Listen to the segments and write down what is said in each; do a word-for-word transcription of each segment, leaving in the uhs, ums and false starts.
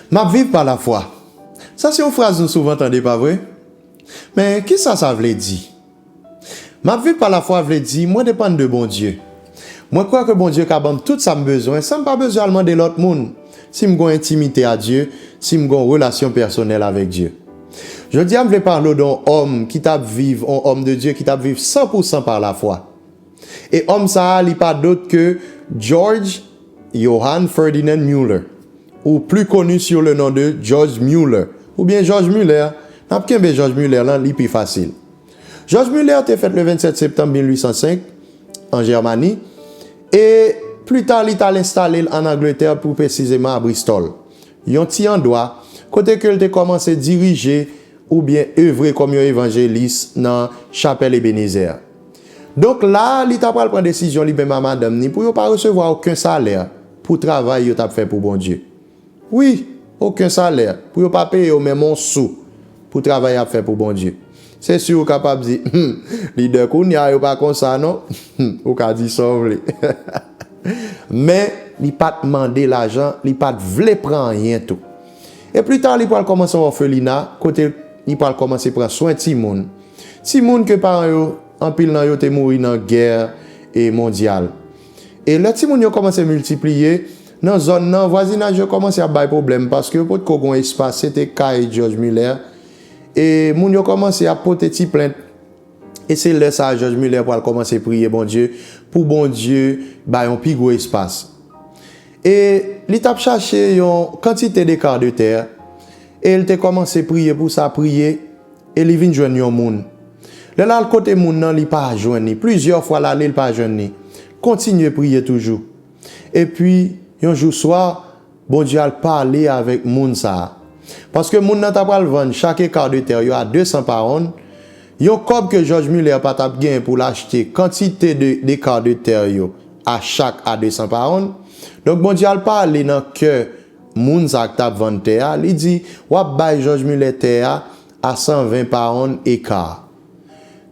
M ap viv pa lafwa. Sa se yon fraz nou souvan tande, pa vre? Men, ki sa sa vle di? M ap viv pa lafwa vle di mwen depann de Bondye. Mwen kwè ke Bondye ka ban m tout sa m bezwen san m pa bezwen al mande lòt moun si m gon entimite a Dye, si m gon relasyon pèsonèl avèk Dye. Jodi a, m vle pale w de yon òm ki t ap viv, yon òm de Dye ki t ap viv san pou san pa lafwa. E òm sa a, li pa dòt ke George Johann Ferdinand Müller, ou pli koni sou le non de George Müller, oubyen Jòj Milè. N ap kenbe Jòj Milè lan, li pi fasil. Jòj Milè te fèt le vennsèt septanm mil uit san senk an Jèmani, e pli ta li t al enstale l ann Angletè, pou presizeman a Bristol, yon ti andwa kote ke l te kòmanse dirije oubyen evre kòm yon evanjelis nan Chapèl Ebenezè. Donk la, li ta pral pran desizyon li menm a madanm ni pou yo pa resevwa okenn salè pou travay yo t ap fè pou Bondye. Wi, okenn salè, pou yo pa peye yo menm yon sou pou travay y ap fè pou Bondye. Se si ou kapab di, hmm, lidè kounye a yo pa konsa non. Ou ka di sa w vle. Men, li pa t mande lajan, li pa t vle pran anyen tou. E pli ta, li pral kòmanse yon òfelina, kote li pral kòmanse pran swen timoun. Timoun ke paran yo, anpil nan yo te mouri nan gè, e, mondyal. E lè timoun yo kòmanse miltipliye, nan zòn nan, vwazinaj yo kòmanse ap bay pwoblèm, paske yo potko gon espas, se te kay George Miller. E moun yo kòmanse ap pote ti plent. E se lè sa a Jòj Milè pral kòmanse priye Bondye pou Bondye bay yon pi gwo espas. E li t ap chache yon kantite de kar de tè, e l te kòmanse priye pou sa, priye, e li vin jwenn yon moun. Lè l al kote moun nan, li pa jwenn li. Plizyè fwa l ale, li pa jwenn li. Kontinye priye toujou. Epi, yon jou swa, Bondye al pale avèk moun sa a. Paske moun nan ta pral vann chak eka de tè yo a de san pawonn, yon kòb ke Jòj Milè pa t ap gen pou l achte kantite de, de eka de tè yo a chak a de san pawonn. Donk, Bondye al pale nan kè moun sa a k t ap vann tè a, li di, "W ap bay Jòj Milè tè a a san ven pawonn eka a."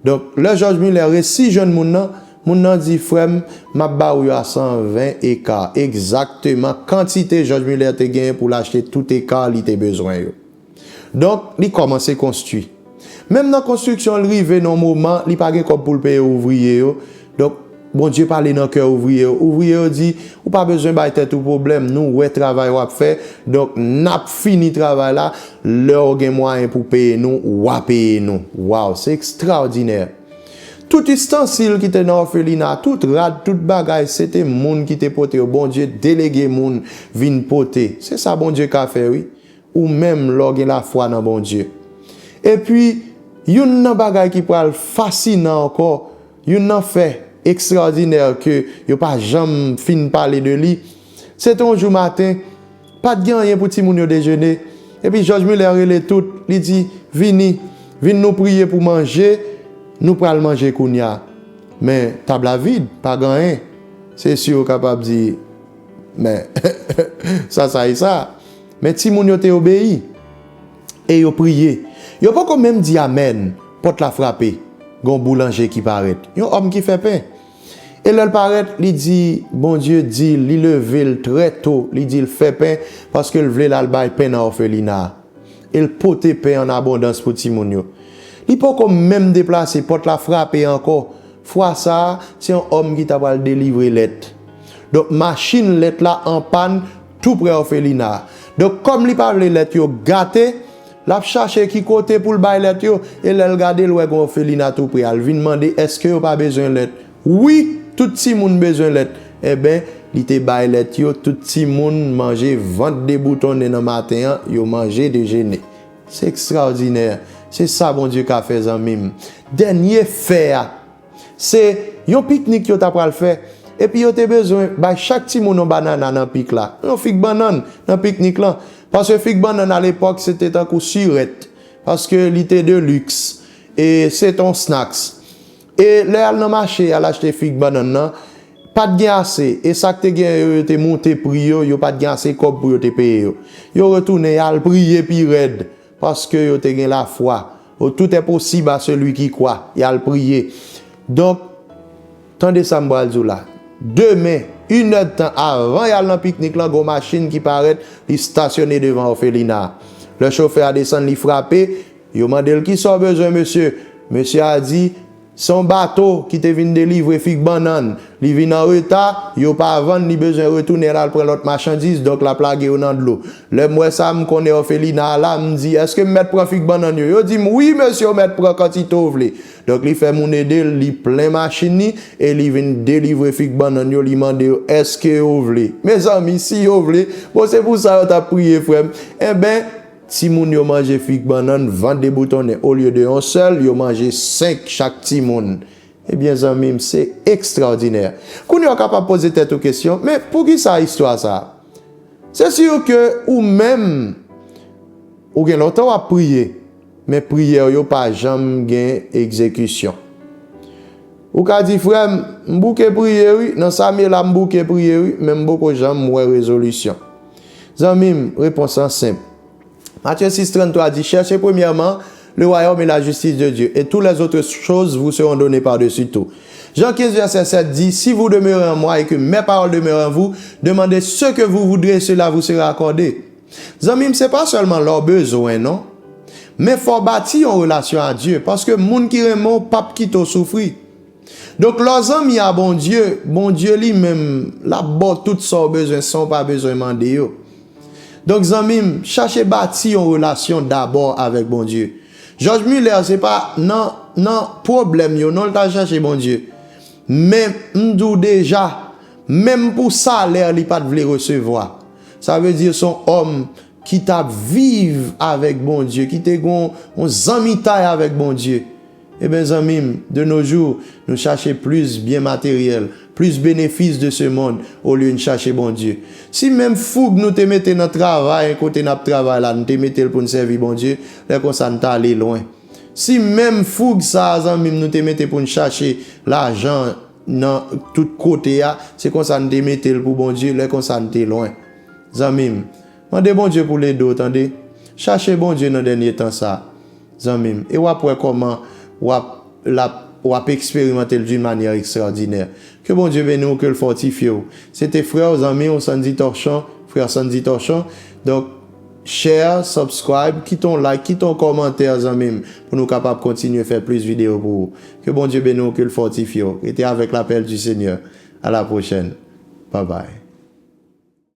Donk, lè Jòj Milè resi jwenn moun nan, moun nan di, "Frè m, m ap ba ou yo a san ven eka, egzakteman kantite Jòj Milè te genyen pou l achte tout eka li te bezwen yo." Donk, li kòmanse konstwi. Menm nan konstriksyon, l rive nan yon moman, li pa gen kòb pou l peye ouvriye yo. Donk, Bondye pale nan kè ouvriye yo. Ouvriye yo di, "Ou pa bezwen bay tèt ou pwoblèm, nou wè travay w ap fè, donk n ap fini travay la, lè w gen mwayen pou peye nou, w a peye nou." Waw, se ekstraòdinè! Tout istansil ki te nan òfelina, tout rad, tout bagay, se te moun ki te pote yo. Bondye delege moun vin pote. Se sa Bondye ka fè, wi. Ou menm, lè w gen lafwa nan Bondye. Epi, youn nan bagay ki pral fasinan ankò, youn nan fè ekstraòdinè ke yo pa janm fin pale de li, se te yon jou maten, pa t gen anyen pou timoun yo dejene. Epi Jòj Milè rele tout, li di, "Vini, vin nou priye pou manje, nou pral manje kounye a." Men, tab la vid, pa gen anyen. Se si yo kapab di, "Men, sa sa e sa?" Men timoun yo te obeyi e yo priye. Yo poko menm di amèn, pòt la frape. Gon boulanje ki parèt. Yon òm ki fè pen. E lè l parèt, li di, Bondye di, li leve l trè to, li di l fè pen, paske l vle l al bay pen nan òfelina a. E l pote pen an abondans pou timoun yo. Li poko menm deplase, pòt la frape ankò. Fwa sa a, se yon òm ki ta pral delivre lèt. Donk, machin lèt la anpàn tou prè òfelina a. Donk, kòm li pa vle lèt yo gate, l ap chache ki kote pou l bay lèt yo, e lè l gade, l wè gon òfelina tou prè a. L vin mande, èske yo pa bezwen lèt? Wi, tout timoun bezwen lèt. Enben, li te bay lèt yo, tout timoun manje vant deboutonnen nan maten an, yo manje dejene. Se ekstraòdinè. Se sa Bondye ka fè, zanmi m. Dènye fè a, se yon piknik yo ta pral fè. Epi yo te bezwen bay chak timoun yon banana nan pik la. Yon fig bannann nan piknik lan. Paske fig bannann alepòk, se te tankou sirèt. Paske li te de liks. E se te yon snacks. E lè y al nan mache, y al achte fig bannann nan, pa t gen ase. E sa k te gen yo, yo te moute pri yo, yo pa t gen ase kòb pou yo te peye yo. Yo retounen, y al priye pi rèd, paske yo te gen lafwa. Tout est possible à celui qui croit. Y al priye. Donk, tande sa m pral di w la. Demen, Inèdtan avan y al nan piknik lan, gon machin ki parèt, li stasyone devan òfelina. Lè chofè a desann, li frape, yo mande l, "Kisa w bezwen, mesye?" Mesye a di, "Se yon bato ki te vin delivre fig bannann. Li vin an reta, yo pa vann, li bezwen retounen, l al pran lòt machandiz, donk l ap lage yo nan dlo." Lè m wè sa, m konnen òfelina a la, m di, "Èske m mèt pran fig bannann yo?" Yo di m, "Wi, mesye, w mèt pran kantite w vle." Donk, li fè moun ede l, li plen machin li, e li vin delivre fig bannann yo, li mande yo, "Èske yo vle?" Mezanmi, si yo vle, bon, se pou sa yo t ap priye, frè m. Enben, timoun yo manje fig bannann, vant deboutonnen, olye de yon sèl, yo manje senk chak timoun. Ebyen, zanmi m, se ekstraòdinè. Kounye a, w kapab poze tèt ou kesyon, "Men poukisa istwa sa a?" Se si ke ou menm, ou gen lontan w ap priye, men priyè w yo pa janm gen egzekisyon. Ou ka di, "Frè m, m bouke priye, wi, nan sa m ye la, m bouke priye, wi, men m poko janm wè rezolisyon." Zanmi m, repons lan senp. Matthieu six trente-trois di, "Cherchez premièrement le royaume et la justice de Dieu, et toutes les autres choses vous seront données par-dessus tout." Jean quinze, verset sept di, "Si vous demeurez en moi et que mes paroles demeurent en vous, demandez ce que vous voudrez et cela vous sera accordé." Zanmi m, se pa sèlman lè w bezwen, non. Men fò w bati yon relasyon a Dye, paske moun ki renmen w p ap kite w soufri. Donk, lè w zanmi a Bondye, Bondye li menm, l ap ba w tout sa w bezwen san w pa bezwen mande yo. Donk, zanmi m, chache bati yon relasyon dabò avèk Bondye. George Muller, se pa nan, nan pwoblèm yo, non, l t al chache Bondye. Men, m di w deja, menm pou salè, li pa t vle resevwa. Sa vle di, se yon òm ki t ap viv avèk Bondye, ki te gen yon, yon zanmitay avèk Bondye. Ebyen, zanmi m, de nos jours, nou chache plis byen materyèl, plis bénéfices de ce monde, olye n chache Bondye. Si menm foug nou te mete nan travay, kote n ap travay la, nou te mete l pou n sèvi Bondye, lè konsa n t ale lwen. Si menm foug sa a, zanmi m, nou te mete pou n chache lajan nan tout kote a, se konsa n te mete l pou Bondye, lè konsa n te lwen. Zanmi m, mande Bondye pou l ede w, tande. Chache Bondye nan dènye tan sa a, zanmi m, e w ap wè kòman w ap, l ap, w ap eksperimante l d'une manière extraordinaire. Ke Bondye beni w, ke l fòtifye w. Se te frè w, zanmi w, Sandy Torchon, frè Sandy Torchon. Donk, share, subscribe, kite yon like, kite yon kòmantè, zanmi m, pou nou kapab kontinye fè plis videyo pou ou. Ke Bondye beni w, ke l fòtifye w. Rete avèk lapè du Seigneur. À la prochaine. Bye bye.